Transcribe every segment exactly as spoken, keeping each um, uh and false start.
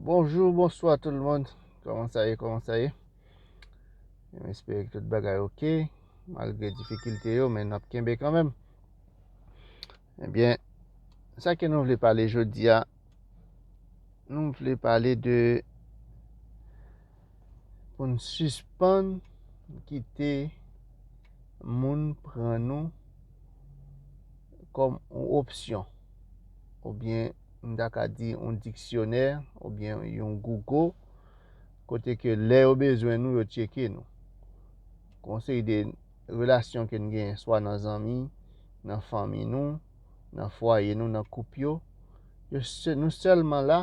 Bonjou, bonswa tout moun. Kòman sa ye, kòman sa ye? M espere ke tout bagay oke, malgre difikilte yo, men n ap kenbe kanmenm. Ebyen, sa ke nou vle pale jodi a, nou vle pale de pou n sispann kite moun pran nou kòm yon opsyon, oubyen m ta ka di yon diksyonè, oubyen yon Google, kote ke lè yo bezwen nou, yo tcheke nou. Gon seri de relasyon ke n genyen, swa nan zanmi, nan fanmi nou, nan fwaye nou, nan koup yo, yo se, nou sèlman la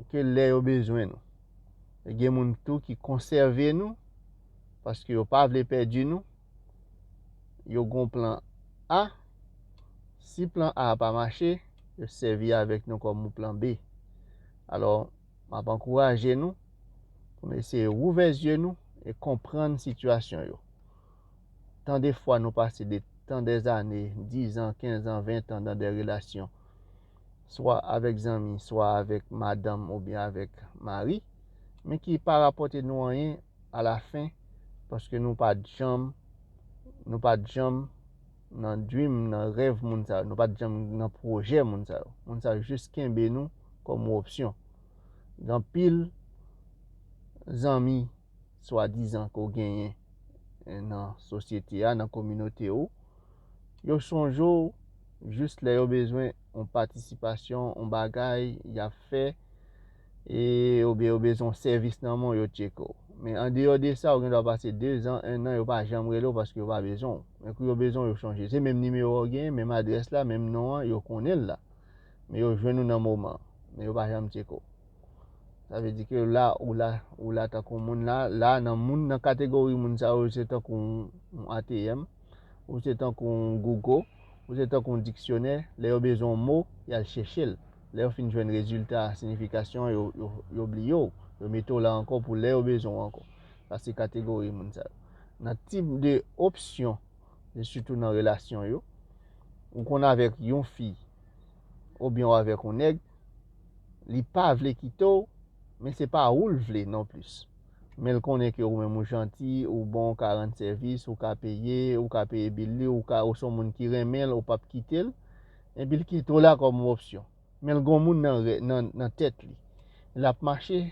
ke lè yo bezwen nou. E gen moun tou ki konsève nou, paske yo pa vle pèdi nou. Yo gon plan A. Si plan A a pa mache, yo sèvi avèk nou kòm yon plan B. Alò, m ap ankouraje nou pou nou eseye wouvè zye nou e konprann sitiyasyon yo. Tan de fwa nou pase de tan, dèzane, diz an, kenz an, ven an nan de relasyon, swa avèk zanmi, swa avèk madanm oubyen avèk mari, men ki pa rapòte nou anyen alafen, paske nou pa t janm, nou pa t janm nan dream, nan rèv moun sa yo, nou pa t janm nan pwojè moun sa yo. Moun sa yo jis kenbe nou kòm yon opsyon. Gen anpil zanmi swadizan ke w genyen, eh, nan sosyete a, nan kominote ou, yo sonje w jis lè yo bezwen yon patisipasyon, yon bagay y ap fè, e oubyen yo bezwen yon sèvis nan men w, yo tcheke w. Men andeyò de sa, ou gen dwa pase de zan, en an, yo pa janm rele w paske yo pa bezwen w. Men kou yo bezwen w, yo chonje. Se menm nimewo a w genyen, menm adrès la, menm non an, yo konnen l la. Men yo jwenn ou nan moman an. Men yo pa janm tcheke w. Sa vle di ke la, ou la, ou la tankou moun la, la, nan moun, nan kategori moun sa yo, se tankou yon, yon A T M, ou se tankou yon Google, ou se tankou yon diksyonè. Lè yo bezwen yon mo, y al chèche l. Lè yo fin jwenn rezilta, siyifikasyon an, yo, yo, yo bliye w. Yo mete w la ankò pou lè yo bezwen w ankò. Sa se kategori moun sa yo. Nan tip de opsyon, e sitou nan relasyon yo, ou konn avèk yon fi, oubyen w avèk yon nèg, li pa vle kite w, men se pa ou l vle non plis. Men l konnen ke ou menm ou janti, ou bon, ou ka rann sèvis, ou ka peye, ou ka peye bil li, ou ka, ou se yon moun ki renmen l, ou p ap kite l, epi l kite w la kòm yon opsyon. Men l gon moun nan, nan, nan tèt li. L ap mache.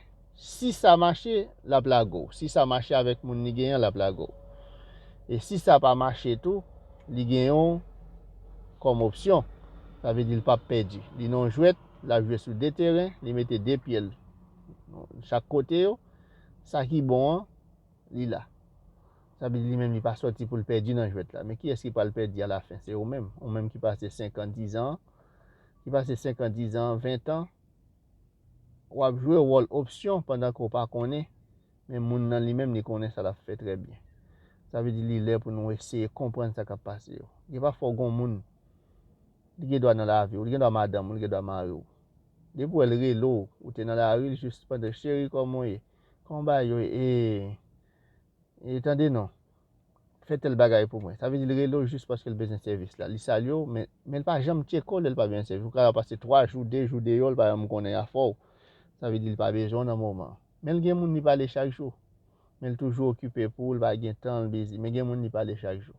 Si sa mache, l ap lage w. Si sa mache avèk moun li genyen an, l ap lage w. E si sa pa mache tou, li genyen w kòm opsyon. Sa vle di l p ap pèdi. Li nan yon jwèt, l ap jwe sou de teren, li mete de pye l chak kote yo. Sa ki bon an, li la. Sa vle di li menm li pa sòti pou l pèdi nan jwèt la. Men kiyès ki pral pèdi alafen? Se ou menm. Ou menm ki pase senk an, diz an, ki pase senk an, diz an, ven an, w ap jwe wòl opsyon pandan ke w pa konnen, men moun nan li menm li konnen sa l ap fè trè byen. Sa vle di li lè pou nou eseye konprann sa k ap pase yo. Gen pafwa w gon moun, li gen dwa nan lavi w, li gen dwa madanm ou, li gen dwa mari w. Depi w wè l rele w, ou te nan lari, l jis pandan, cheri, kòman w ye? Kòman bagay yo ye? E, e tande non. Fè tèl bagay pou mwen. Sa vle di l rele w jis paske l bezwen sèvis la. Li salye w, men, men l pa janm tcheke w lè l pa bezwen sèvis. Ou ka pase twa jou, de jou deyò, l pa janm konnen afè w. Sa vle di l pa bezwen w nan moman an. Men l gen moun li pale chak jou. Men l toujou okipe pou ou, l pa gen tan, l bizi. Men gen moun li pale chak jou.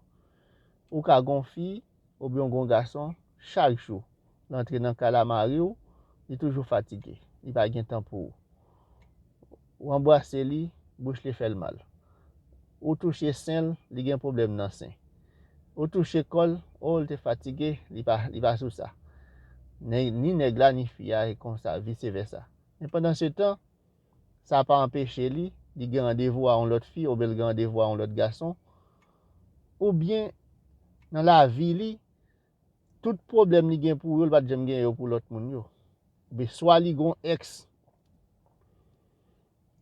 Ou ka gon fi, oubyen w gon gason, chak jou, l antre nan kay la mari w, li toujou fatige, li pa gen tan pou ou. Ou anbrase li, bouch li fè l mal. Ou touche sen l, li gen pwoblèm nan sen. Ou touche kò l, o, l te fatige, li pa, li pa sou sa. Ni, ni nèg la, ni fi a, e konsa, vise vèsa. Men pandan se tan, sa pa anpeche li, li gen randevou a yon lòt fi, oubyen l gen randevou a yon lòt gason, oubyen nan lavi li, tout pwoblèm li gen pou yo, li pa t janm gen yo pou lòt moun yo. Oubyen swa li gon èks,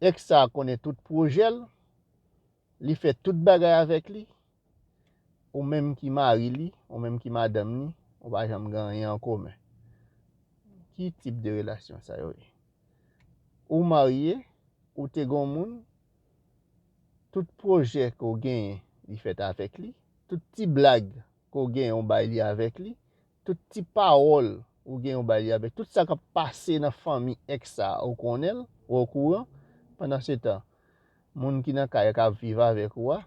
èks sa a konnen tout pwojè l, li fè tout bagay avèk li, ou menm ki mari li, ou menm ki madanm li, ou pa janm gen anyen an komen. Ki tip de relasyon sa yo ye? Ou marye, ou te gon moun, tout pwojè ke w genyen, li fèt avèk li, tout ti blag ke w genyen, w bay li avèk li, tout ti pawòl ou gen yon bagay avèk tout sa k ap pase nan fanmi èks sa a, ou konnen l, ou okouran. Pandan se tan, moun ki nan kay la k ap viv avèk ou a,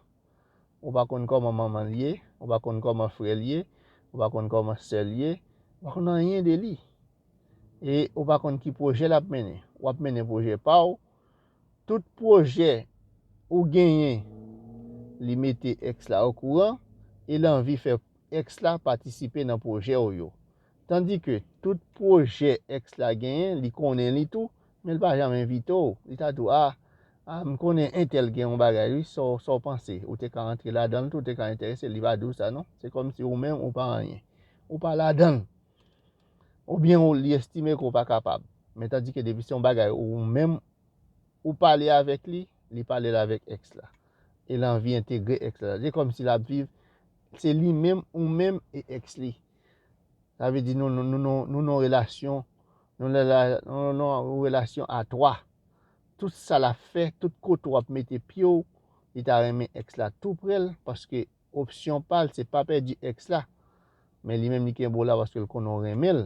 ou pa konn kòman manman l ye, ou pa konn kòman frè l ye, ou pa konn kòman sè l ye, ou pa konn anyen de li. E ou pa konn ki pwojè l ap mennen. W ap mennen pwojè pa w. Tout pwojè ou genyen, li mete èks la okouran e l anvi fè èks la patisipe nan pwojè w yo. Tandike tout pwojè èks la genyen, li konnen li tou, men l pa janm envite w. Li ta di w, a, a, m konnen entèl gen yon bagay, wi, sa w, sa w panse? Ou te ka antre ladan l tou, ou te ka enterese l, li pa di w sa, non. Se kòmsi ou menm, ou pa anyen. Ou pa ladan l. Oubyen ou, li estime ke w pa kapab. Men tandike depi se yon bagay ou menm, ou pale avèk li, li pale l avèk èks la. E l anvi entegre èks la. Se kòmsi l ap viv, se li menm, ou menm e èks li. Sa vle di nou, nou, nou, nou, nou nan relasyon, nou nan la, nou, nou nan relasyon a twa. Tout sa l ap fè, tout kote w ap mete pye w, li ta renmen èks la tou prè l, paske opsyon pa l, se pa pèdi èks la. Men li menm li kenbe w la paske l konnen w renmen l.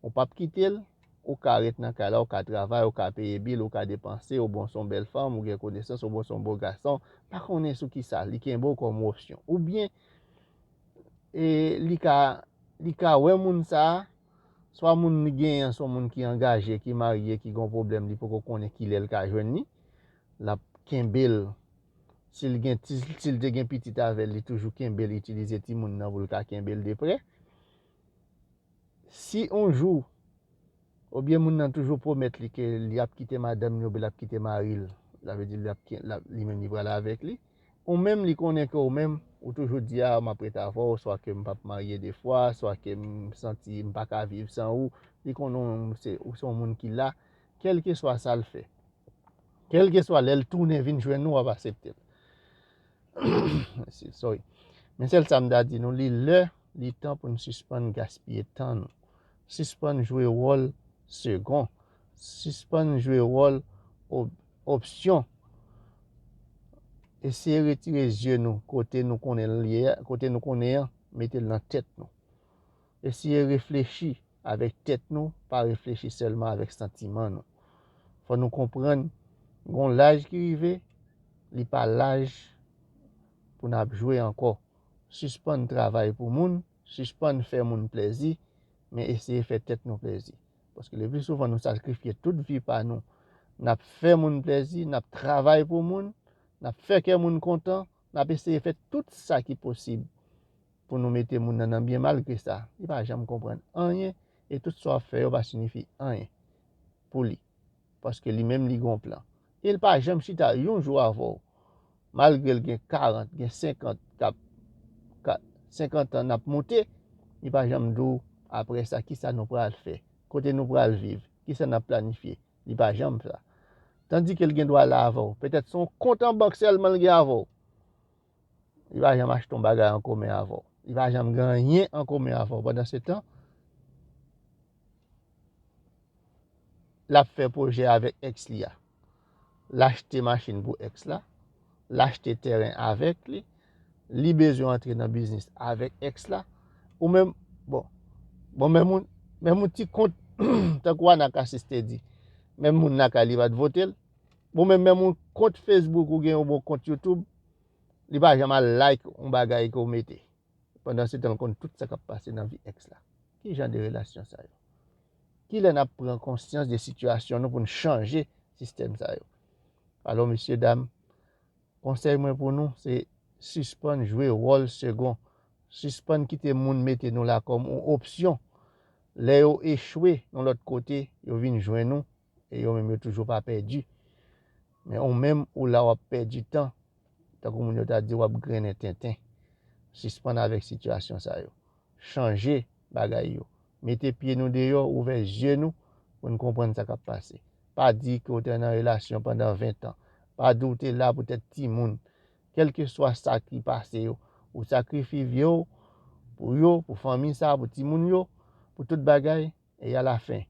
Ou p ap kite l, ou ka ret nan kay la, ou ka travay, ou ka peye bil, ou ka depanse, ou bon se yon bèl fanm, ou gen konesans, ou bon se yon bon gason, pa konnen sou kisa, li kenbe w kòm opsyon. Oubyen, e, li ka, li ka wè moun sa a, swa moun li genyen an se yon moun ki angaje, ki marye, ki gen yon pwoblèm, li poko konnen kilè l ka jwenn li, l ap kenbe l. Si l gen, si, si l te gen pitit avè l, li toujou kenbe l, itilize timoun nan pou l ka kenbe l de prè. Si yon jou, oubyen moun nan toujou pwomèt li ke li ap kite madanm li, oubyen l ap kite mari l, sa vle di l ap, l ap, li menm li pral avèk li, ou menm li konnen ke ou menm, ou toujou di, a, m ap ret avè w, swa ke m p ap marye de fwa, swa ke m santi m pa ka viv san ou, li konnen w se, ou se yon moun ki la, kèlkeswa sa l fè. Kèlkeswa lè l tounen vin jwenn ou, w ap aksepte l. Sorry. Men sèl sa m ta di nou, li lè, li tan pou n sispann gaspiye tan nou. Sispann jwe wòl segon. Sispann jwe wòl op-, opsyon. Eseye retire zye nou kote nou konnen l ye, kote nou konnen an, mete l nan tèt nou. Eseye reflechi avèk tèt nou, pa reflechi sèlman avèk santiman nou. Fò nou konprann, gon laj ki rive, li pa laj pou n ap jwe ankò. Sispann travay pou moun, sispann fè moun plèzi, men eseye fè tèt nou plèzi. Paske le pli souvan nou sakrifye tout vi pa nou. N ap fè moun plèzi, n ap travay pou moun, n ap fè kè moun kontan, n ap eseye fè tout sa ki posib pou nou mete moun nan nan byen, malgre sa, li pa janm konprann anyen, e tout sa w ap fè yo pa siyifi anyen pou li, paske li menm li gon plan. E l pa janm chita yon jou avè w, malgre l gen karant, gen senkant, k ap, ka, senkant an n ap monte, li pa janm di w, apre sa, kisa nou pral fè, kote nou pral viv, kisa n ap planifye, li pa janm sa. Tandike l gen dwa la avè w, petèt se yon kont an bank sèlman l gen avè w. Li pa janm achte yon bagay an komen avè w. Li pa janm gen anyen an komen avè w. Pandan se tan, l ap fè pwojè avèk èks li a. L achte machin pou èks la. L achte tèren avèk li. Li bezwen antre nan biznis avèk èks la. Ou menm, bon, bon, menm yon, menm yon ti kont, tankou Anakasis te di, menm moun lakay li pa t vote l. Bon, menm, menm yon kont Facebook ou gen, yon bon kont YouTube, li pa janm al like yon bagay ke w mete. Pandan se tan, l konn tout sa k ap pase nan vi èks la. Ki jan de relasyon sa yo? Kilè n ap pran konsyans de sitiyasyon nou pou n chanje sistèm sa yo? Alò, mesye dam, konsèy mwen pou nou, se sispann jwe wòl segon. Sispann kite moun mete nou la kòm yon opsyon. Lè yo echwe yon lòt kote, yo vin jwenn nou, e yo menm yo toujou pa pèdi. Men ou menm, ou la w ap pèdi tan. Tankou moun yo ta di, w ap grennen tenten. Sispann avèk sitiyasyon sa yo. Chanje bagay yo. Mete pye nou deyò, ouvè zye nou pou n konprann sa k ap pase. Pa di ke w te nan relasyon pandan ven tan. Pa di w te la poutèt timoun. Kèlkeswa sa ki pase yo, ou sakrifye vi w pou yo, pou fanmi sa, pou timoun yo, pou tout bagay, e alafen,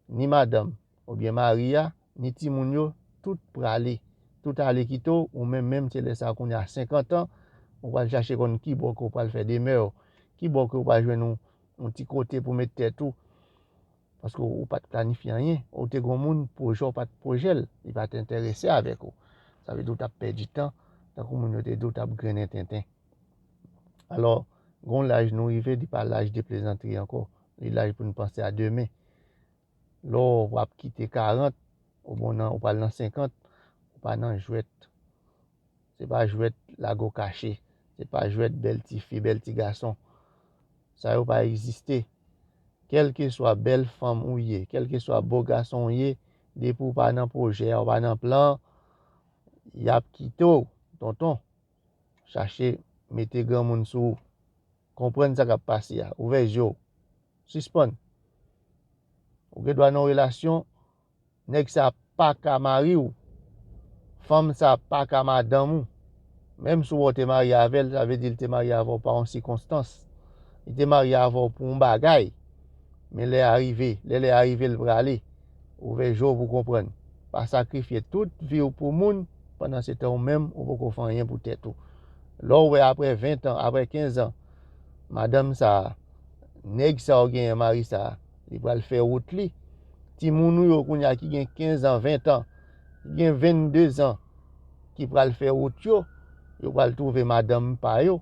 ni madanm oubyen mari a, ni timoun yo, tout prale. Tout ale kite w, ou menm menm, se lè sa a kounye a senkant an, ou pral chache konn ki bò ke w pral fè demè w, ki bò ke w pral jwenn yon, yon ti kote pou met tèt ou. Paske ou pa t planifye anyen. Ou te gon moun, pwojè w pa t pwojè l. Li pa t enterese avèk ou. Sa vle di ou t ap pèdi tan, tankou moun yo te di w t ap grennen tenten. Alò, gon laj nou rive, li pa laj de plezantri ankò. Li laj pou n panse a demen. Lè w ap kite karant, ou bon nan, ou pral nan senkant, ou pa nan jwèt. Se pa jwèt lage w kache. Se pa jwèt bèl ti fi, bèl ti gason. Sa yo pa egziste. Kèlkeswa bèl fanm ou ye, kèlkeswa bo gason ou ye, depi w pa nan pwojè a, w pa nan plan, y ap kite w, tonton. Chache mete granmoun sou ou. Konprann sa k ap pase a. Ouvè je w. Sispann. Ou gen dwa nan yon relasyon, nèg sa pa ka mari w. Fanm sa pa ka madanm ou. Menm si w wè w te marye avè l, sa vle di l te marye avè w pa yon sikonstans. Li te marye avè w pou yon bagay. Men lè a rive, lè lè a rive, l prale. Ouvè je w pou konprann. Pa sakrifye tout vi w pou moun, pandan se tan ou menm, ou poko fè anyen pou tèt ou. Lè w wè apre ven tan, apre kenz an, madanm sa a, nèg sa w genyen, mari sa a, li pral fè wout li. Timoun ou yo kounye a ki gen kenz an, ven tan, ki gen vennde zan, ki pral fè wout yo, yo pral twouve madanm pa yo,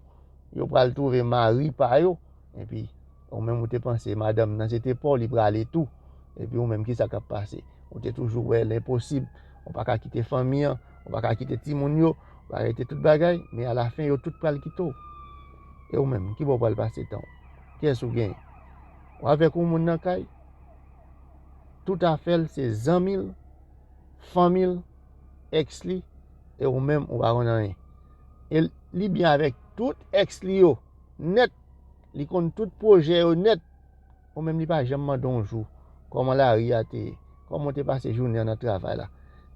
yo pral twouve mari pa yo. Epi, ou menm ou te panse madanm nan se te pa w, li prale tou. Epi ou menm, kisa k ap pase? Ou te toujou wè lenposib. Ou pa ka kite fanmi an, ou pa ka kite timoun yo, ou pa ka kite tout bagay, men alafen yo tout pral kite w. E ou menm, ki bò w pral pase tan w? Kiyès ou genyen? Ou avèk yon moun nan kay, tout afè l se zanmi l, fanmi l, èks li, e ou menm ou pa konn anyen. E li byen avèk tout èks li yo nèt, li konn tout pwojè yo nèt. Ou menm li pa janm mande w yon jou kòman lari a te ye, kòman w te pase jounen an nan travay la.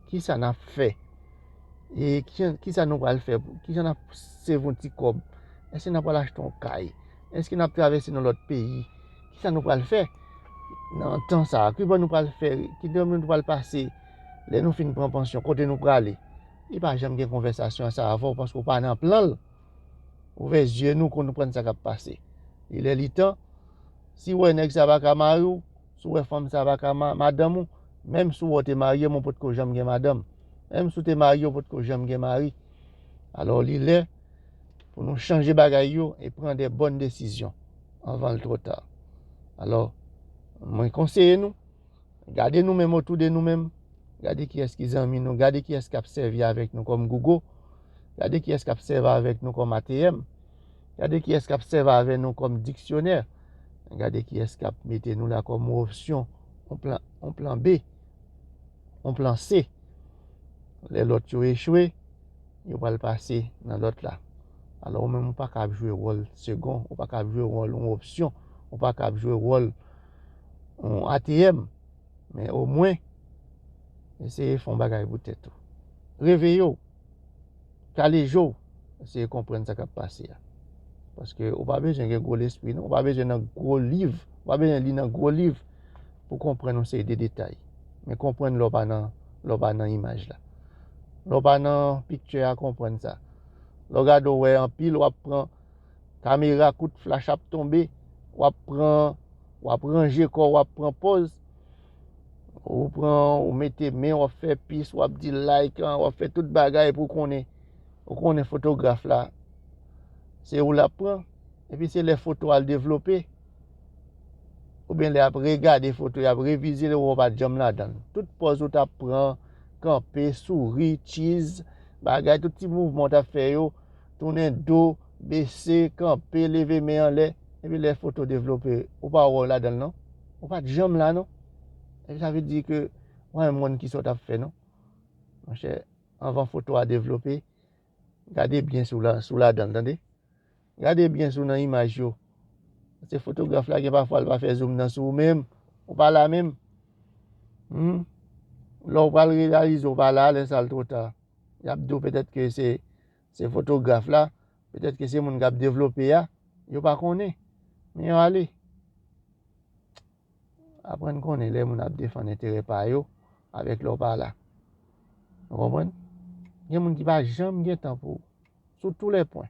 Kisa n ap fè? E ki, kisa nou pral fè? Kisa n ap save yon ti kòb? Èske n ap pral achte yon kay? Èske n ap travèse nan lòt peyi? Kisa nou pral fè nan tan sa a? Kibò nou pral fè? Kibò nou pral pase lè nou fin pran pansyon? Kote nou prale? Li pa janm gen konvèsasyon sa avè w paske w pa nan plan l. Ouvè zye nou, konprann sa k ap pase. Li lè li tan. Si w wè nèg sa pa ka mari w, si w wè fanm sa pa ka ma-, madanm ou, menm si w wè w te marye, men w potko janm gen madanm. Menm si w te marye, w potko janm gen mari. Alò, li lè pou nou chanje bagay yo e pran de bòn desizyon anvan l twò ta. Alò, mwen konseye nou, gade nou menm otou de nou menm. Gade kiyès ki zanmi nou. Gade kiyès k ap sèvi avèk nou kòm gougo. Gade kiyès k ap sèvi avèk nou kòm A T M. Gade kiyès k ap sèvi avèk nou kòm diksyonè. Gade kiyès k ap mete nou la kòm yon opsyon, yon plan, yon plan B, yon plan C. Lè lòt yo echwe, yo pral pase nan lòt la. Alò, ou menm, ou pa ka ap jwe wòl segon, ou pa ka ap jwe wòl yon opsyon, ou pa ka ap jwe wòl yon A T M. Men omwen, eseye fè yon bagay pou tèt ou. Reveye w. Kale je w. Eseye konprann sa k ap pase a. Paske ou pa bezwen gen gwo lespri, non. Ou pa bezwen nan gwo liv. Ou pa bezwen li nan gwo liv pou konprann yon seri de detay. Men konprann lè w pa nan, lè w pa nan imaj la. Lè w pa nan picture a, konprann sa. Lè w gade w wè anpil, w ap pran kamera, kout flach ap tonbe, w ap pran, w ap ranje kò w, w ap pran pòz. Ou pran, ou mete men, w ap fè pis, w ap di like, w ap fè tout bagay pou konnen. Ou konnen fotograf la, se ou l ap pran. Epi se lè foto a l devlope, oubyen lè y ap regade foto, y ap revize l, ou wè w pa t janm ladan l. Tout pòz ou t ap pran, kanpe, souri, cheese, bagay, tout ti mouvman w t ap fè yo, tounen do, bese, kanpe, leve men anlè, epi lè foto devlope, ou pa wè w ladan l non. Ou pa t janm la non. Epi sa vle di ke ou pa menm konn kisa w t ap fè non. Monchè, anvan foto a devlope, gade byen si w la, si w ladan l, tande. Gade byen si w nan imaj yo. Se fotograf la gen pafwa l pa fè zoom nan sou ou menm. Ou pa la menm. Hmm? Lè w pral reyalize w pa la, lè sa l twò ta. Y ap di w petèt ke se, se fotograf la, petèt ke se moun k ap devlope a, yo pa konnen. Men yo ale. Aprann konnen lè moun ap defann enterè pa yo avèk lè w pa la. Ou konprann? Gen moun ki pa janm gen tan pou ou. Sou tou lè pwen,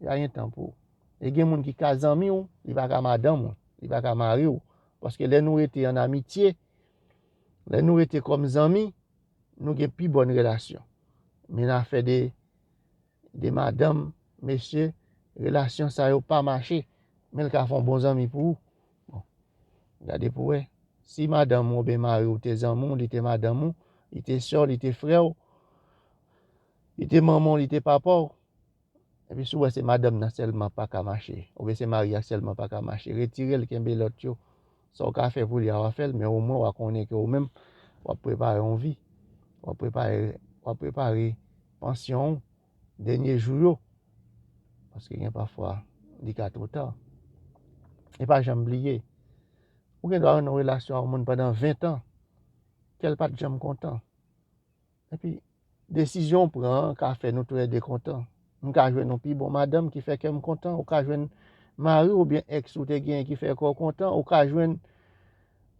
y a gen tan pou ou. E gen moun ki ka zanmi w, li pa ka madanm ou, li pa ka mari w. Paske lè nou rete an amitye, lè nou rete kòm zanmi, nou gen pi bòn relasyon. Men nan afè de, de madanm, mesye, relasyon sa yo pa mache, men l ka fè yon bon zanmi pou ou. Bon, gade pou wè. Si madanm ou oubyen mari w te zanmi w, li te madanm ou, li te sè w, li te frè w, li te manman w, li te papa w, epi si w wè se madanm nan sèlman pa ka mache, oubyen se mari a sèlman pa ka mache, retire l, kenbe lòt yo. Sa w ka fè pou li a, w a fè l, men omwen w a konnen ke ou menm, w ap prepare yon vi. W ap prepare, w ap prepare pansyon w, dènye jou yo. Paske gen pafwa, li ka twò ta. E pa janm bliye, ou gen dwa nan yon relasyon ak yon moun pandan ven tan, kè l pa t janm kontan. Epi, desizyon w pran an ka fè nou toulède kontan. M ka jwenn yon pi bon madanm ki fè kè m kontan. Ou ka jwenn mari oubyen èks ou te genyen ki fè kè w kontan. Ou ka jwenn,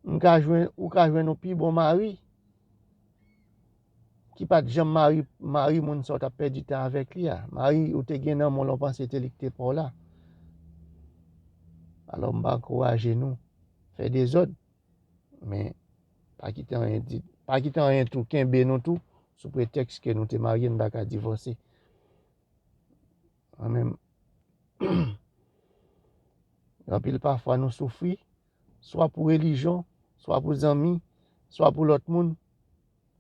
m ka jwenn, ou ka jwenn yon pi bon mari ki pa t janm mari, mari moun sa w t ap pèdi tan avèk li a. Mari ou te gen nan men w lè w panse te li ki te pa w la. Alò, m pa ankouraje nou fè dezòd. Men, pa kite anyen di, pa kite anyen tou kenbe nou tou, sou pretèks ke nou te marye, n pa ka divòse. Mwen menm, anpil pafwa nou soufri, swa pou relijyon, swa pou zanmi, swa pou lòt moun,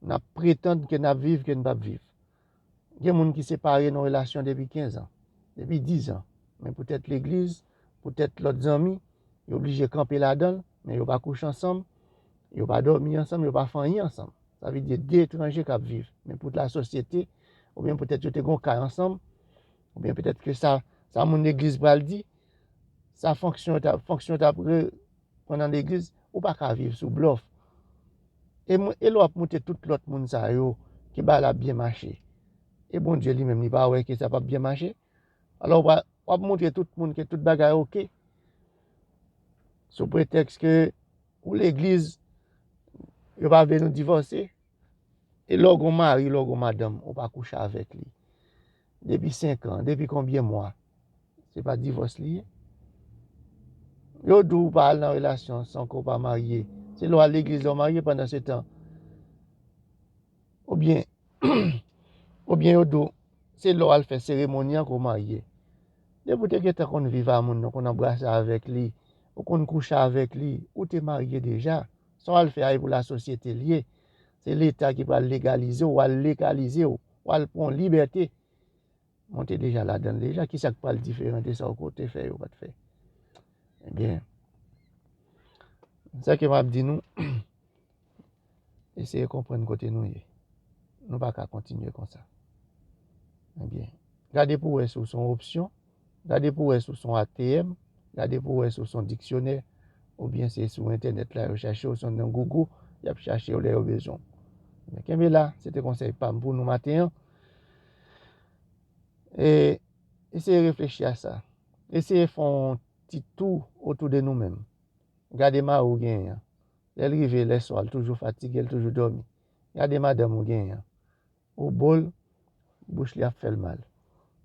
n ap pretann ke n ap viv, ke n p ap viv. Gen moun ki separe nan relasyon depi kenz an, depi diz an. Men poutèt legliz, poutèt lòt zanmi, yo oblije kanpe ladan l, men yo pa kouche ansanm, yo pa dòmi ansanm, yo pa fè anyen ansanm. Sa vle di de etranje k ap viv. Men pou lasosyete, oubyen poutèt yo te gen yon kay ansanm, oubyen petèt ke sa, sa moun legliz pral di, sa fonksyon t ap, fonksyon t ap re-, pran nan legliz, ou pa ka viv sou blòf. E, e lè w ap moute tout lòt moun sa yo, ke bagay la ap byen mache. E Bondye li menm, li pa wè ke sa p ap byen mache. Alò, w ap, w ap montre tout moun ke tout bagay oke. Sou pretèks ke ou legliz, yo pa vle nou divòse. E lè w gen yon mari, lè w gen yon madanm, ou pa kouche avèk li. Depi senk an, depi konbyen mwa? Se pa divòs li ye? Yo di w pa al nan relasyon san ke w pa marye. Se lè w al legliz lè w marye pandan se tan. Oubyen, oubyen yo di w, se lè w al fè seremoni an ke w marye. Depi w te gentan konn viv a moun nan, konn anbrase avèk li, ou konn kouche avèk li, ou te marye deja. Sa w al fè a e pou lasosyete l ye. Se Leta ki pral legalize w, w al legalize w, w al pran libète. Monte deja ladan l deja, kisa k pral diferan de sa w te fè yo pa t fè? Ebyen, sa ke m ap di nou, eseye konprann kote nou ye. Nou pa ka kontinye konsa. Ebyen, gade pou wè si w se yon opsyon, gade pou wè si w se yon A T M, gade pou wè si w se yon diksyonè, oubyen se sou entènèt la yo chache w, si w nan Google, y ap chache w lè yo bezwen w. Men kenbe la, se te konsèy pa m pou nou maten an. E eseye reflechi a sa. Eseye fè yon ti tou otou de nou menm. Gade mari w genyen an. Lè l rive lèswa, l toujou fatige, l toujou dòmi. Gade madanm ou genyen an. Ou bo l, bouch li ap fè l mal.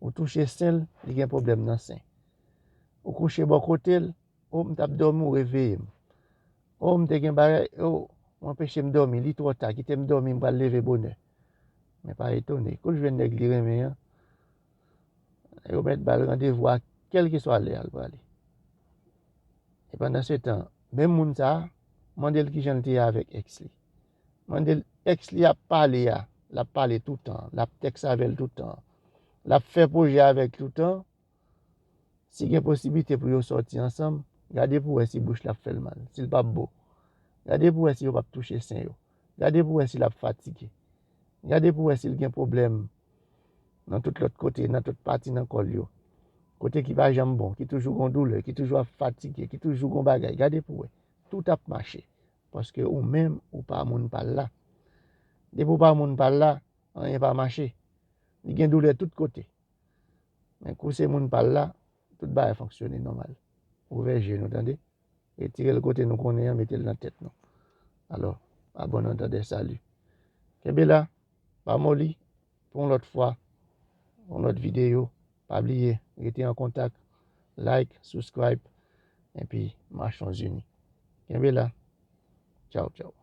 Ou touche sen l, li gen pwoblèm nan sen. Ou kouche bò kote l, o, m t ap dòmi, ou reveye m. O, m te gen bagay, o, ou anpeche m dòmi, li twò ta, kite m dòmi, m pral leve bonè. Men pa etone, kou l jwenn nèg li renmen an, yo mèt ba l randevou a kèlkeswa lè a l prale. E pandan se tan, menm moun sa a, mande l kijan l te ye avèk èks li. Mande l, èks li ap pale a, l ap pale toutan, l ap tèks avè l toutan, l ap fè pwojè avè l toutan. Si gen posiblite pou yo sòti ansanm, gade pou wè si bouch l ap fè l mal, si l p ap bo. Gade pou wè si yo p ap touche sen yo. Gade pou wè si l ap fatige. Gade pou wè si l gen pwoblèm nan tout lòt kote, nan tout pati nan kò l yo. Kote ki pa janm bon, ki toujou gon doulè, ki toujou ap fatige, ki toujou gon bagay. Gade pou wè. Tout ap mache. Paske ou menm, ou pa moun pa l la. Depi ou pa moun pa l la, anyen pa mache. Li gen doulè tout kote. Men kou se moun pa l la, tout bagay fonksyone nòmal. Ouvè je nou, tande. Retire l kote nou konnen an, mete l nan tèt nou. Alò, a bon antandè, sali. Kenbe la, pa moli, pou yon lòt fwa, yon lòt videyo. Pa bliye, rete an kontak, like, subscribe, epi machons unis. Kenbe la. Tchaw, tchaw.